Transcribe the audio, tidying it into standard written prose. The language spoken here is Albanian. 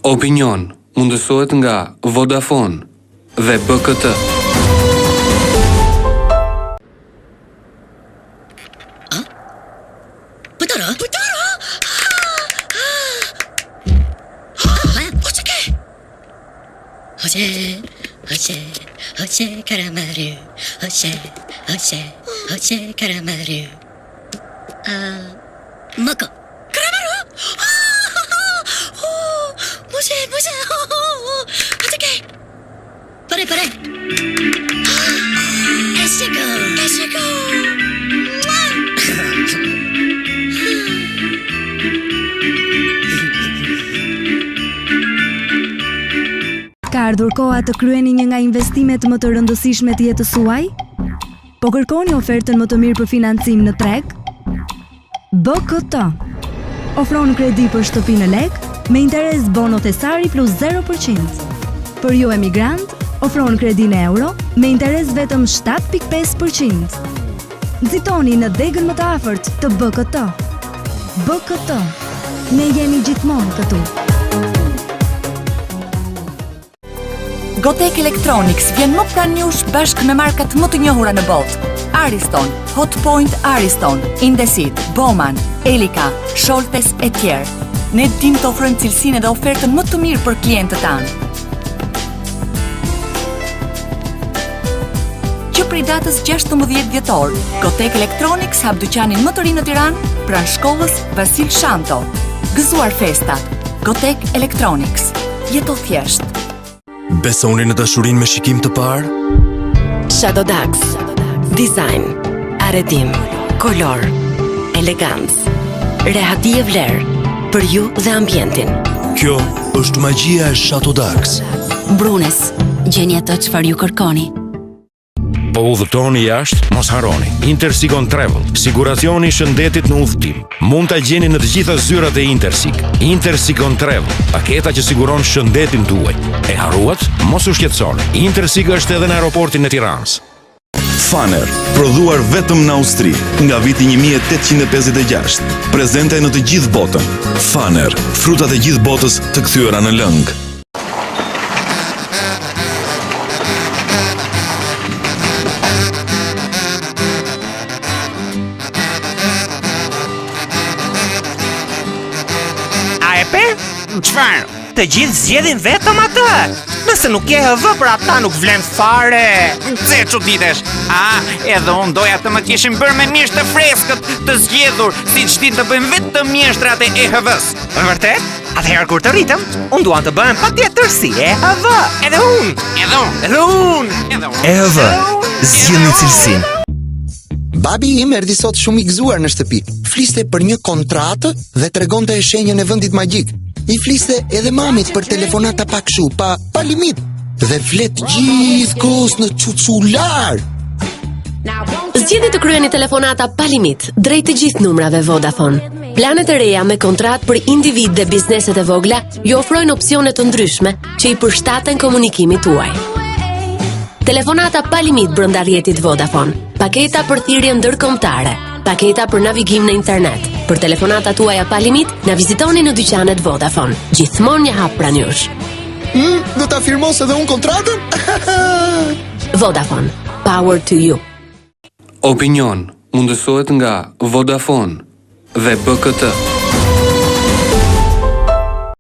Opinion mundësohet nga Vodafone dhe BKT. Ka ardhur koha të kryeni një nga investimet më të rëndësishme të jetës suaj? Po kërkoni ofertën më të mirë për financim në treg? BKT ofron kredi për shtëpi në lek me interes bono thesari plus 0%. Për ju emigrant, ofron kredi në euro me interes vetëm 7.5%. Nxitoni në degën më të afërt të BKT. BKT. Ne jemi gjithmonë këtu. Gotek Electronics vjen më pranë jush bashkë me markat më të njohura në botë. Ariston, Hotpoint Ariston, Indesit, Bowman, Elica, Scholtes e tjerë. Ne dim të ofrojmë cilësinë dhe ofertën më të mirë për klientët tanë. Që prej datës 16 dhjetor, Gotek Electronics hap dyqanin më të ri në Tiranë, pranë shkollës Vasil Shanto. Gëzuar festat. Gotek Electronics. Jeto thjesht. Besoni në dashurinë me shikim të parë? Chateau Dax. Design, arredim, kolor, elegancë, rehati e vlerë për ju dhe ambientin. Kjo është magjia e Chateau Dax. Brunes, gjeni atë çfarë ju kërkoni. Po udhëtoni jashtë, mos harroni. Intersigon Travel, siguracioni i shëndetit në udhëtim. Mund ta gjeni në të gjitha zyrat e Intersig. Intersigon Travel, paketa që siguron shëndetin tuaj. E harruat? Mos u shqetësoni. Intersig është edhe në aeroportin e Tiranës. Faner, prodhuar vetëm në Austri, nga viti 1856, prezente në të gjithë botën. Faner, frutat e gjithë botës të kthyera në lëng. A e pe? Çfarë? Të gjithë zgjedhin vetëm atë. Nëse nuk je EHV për ata nuk vlen fare. Pse çuditesh? A, edhe unë doja të më kishin bërë me mish të freskët, të zgjedhur, siç dinë të bëjnë vetëm mjeshtrat e EHV-së. Vërtet? Atëherë kur të rritem, unë dua të bëhem patjetër si EHV. Edhe unë, edhe unë, edhe unë, edhe unë. EHV, zgjidhni cilësinë. Babi im erdhi sot shumë i gëzuar në shtëpi. Fliste për një kontratë dhe tregonte shenjën e vendit magjik. I fliste edhe mamit për telefonata pa kshu, pa pa limit dhe flet gjithë kohës në çuçular. Zgjidhni të kryeni telefonata pa limit drejt të gjithë numrave Vodafone. Planet e reja me kontratë për individë dhe bizneset e vogla ju ofrojnë opsione të ndryshme që i përshtaten komunikimit tuaj. Telefonata pa limit brenda rrjetit Vodafone, paketa për thirrje ndërkombëtare, paketa për navigim në internet. Për telefonata tuaja pa limit, na vizitoni në dyqanet Vodafone. Gjithmonë një hap pranë jush. Mm, do ta firmos edhe unë kontratën? Vodafone, power to you. Opinion mundësohet nga Vodafone dhe BKT.